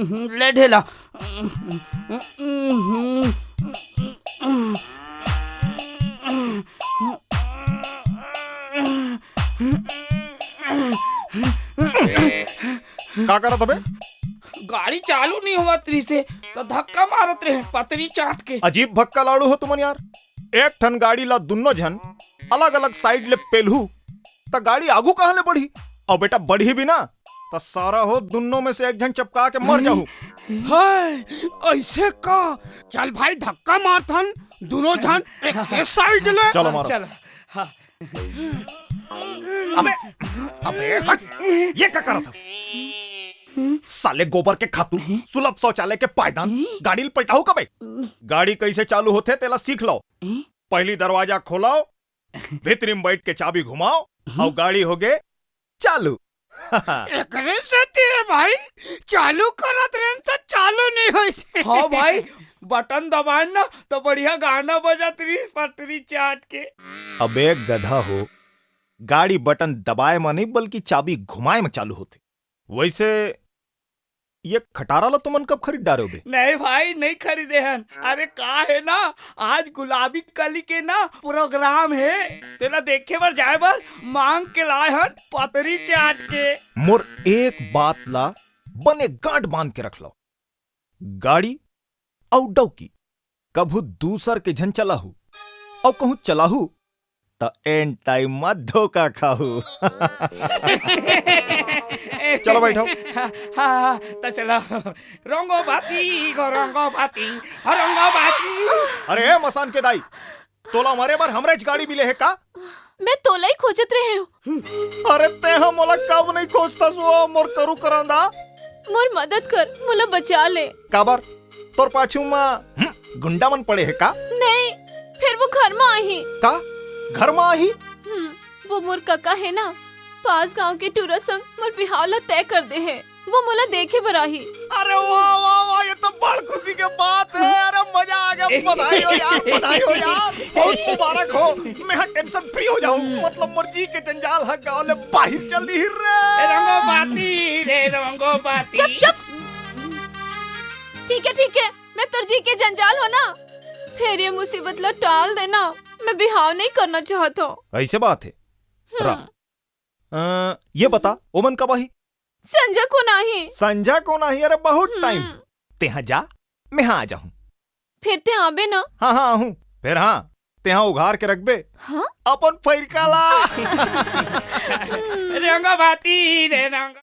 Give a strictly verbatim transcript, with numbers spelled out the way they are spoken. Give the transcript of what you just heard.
ले ढेला। का करत हबे? गाड़ी चालू नहीं होवत रहिसे, त धक्का मारत रहे पतरी चाट के। अजीब भक्का लाड़ू हो तुमन यार। एक ठन गाड़ी ला दुन्नो झन अलग-अलग side ले पेलहू, त गाड़ी आगू कहाँ ले बढ़ही? अउ बेटा, बढ़ही भी ना, त सारा हो दुन्नो में से एक झन चपका के मर जाहू। हाय, ऐसे का? चल भाई, धक्का मारथन, दुनों झन एक side ले। चलो मारो। चल, हाँ। अबे, अबे, हट, ये का करत हस? साले गोबर के खातू, सुलभ शौचालय के पायदान, गाड़ी ल पलटाहू कबे? गाड़ी कैसे चालू होथे, तेला सीख लो। पहली दरवाजा खोलाओ, भीतरी में बैठ के चाबी घुमाओ, अउ गाड़ी होगे चालू। एकरे सेती ए भाई, चालू करत रहेन त चालू नहीं होइस। हाँ भाई, बटन दबाएन ना त बढ़िया गाना बजत रहिस पटरी चाट के। अबे गधा हो, गाड़ी बटन दबाए म नहीं बल्कि चाबी घुमाए म चालू होथे। वैसे ये खटारा ला तुमन कब खरीद डारे होबे? नहीं भाई, नहीं खरीदे हन। अरे का हे ना, आज गुलाबी कली के ना program हे, तेला देखे बर जाए बर मांग के लाए हन पतरी चाट के। मोर एक बात ला बने गांठ बांध के रख लो, गाड़ी अउ डौकी कभू दूसर के झन चलाहू, अउ कहूं चलाहू त एन time म धोखा खाहू। चलो बैठो। हाँ, हाँ, हाँ, त चलो। रंगो बाती, गो रंगो बाती, रंगो बाती। अरे ए मसान के दाई, तोला मरे बर हमरेच गाड़ी मिले हे का? मैं तोला ही खोजत रहे हूँ। अरे तेहा मोला कब नहीं खोजतस वो मोर करू करौंदा? मोर मदद कर, मोला बचा ले। काबर? तोर पाछू म, हम्म, गुंडा मन पड़े हे का? नहीं, फेर वो घर म आही। का? घर म आही? हम्म, वो मोर कका हे ना, पास गांव के टूरा संग मोर बिहाव ला तय कर दे हे। वो मोला देखे बर आही। अरे वाह, वाह, वाह, ये तो बड़ खुशी के बात हे। अरे मजा आ गया, बधाई हो यार, बधाई हो यार, बहुत मुबारक हो। मैं हा tension free हो जाहूँ, मतलब मोर जी के जंजाल हा गाँव ले बाहिर चल दिही रे। ए रंगो बाती, रे रंगो बाती। चुप, चुप। ठीक हे, ठीक हे, मैं तोर जी के जंजाल हों ना, फेर ये मुसीबत ला टाल देना, मैं बिहाव नहीं करना चाहत हों। ऐसे बात हे। हम्म। रा-, अ, ये बता, ओमन कब आही? संझा कोन आही। संझा कोन आही? अरे बहुत हम्म। Time। तेहा जा, मैं हा आ जाहूँ। फेर तें आबे ना? हाँ, हाँ, आहूँ। फेर हाँ, तेहा उघार के रखबे। हाँ? अपन फैरका ला। रंगो बाती रे रंगो।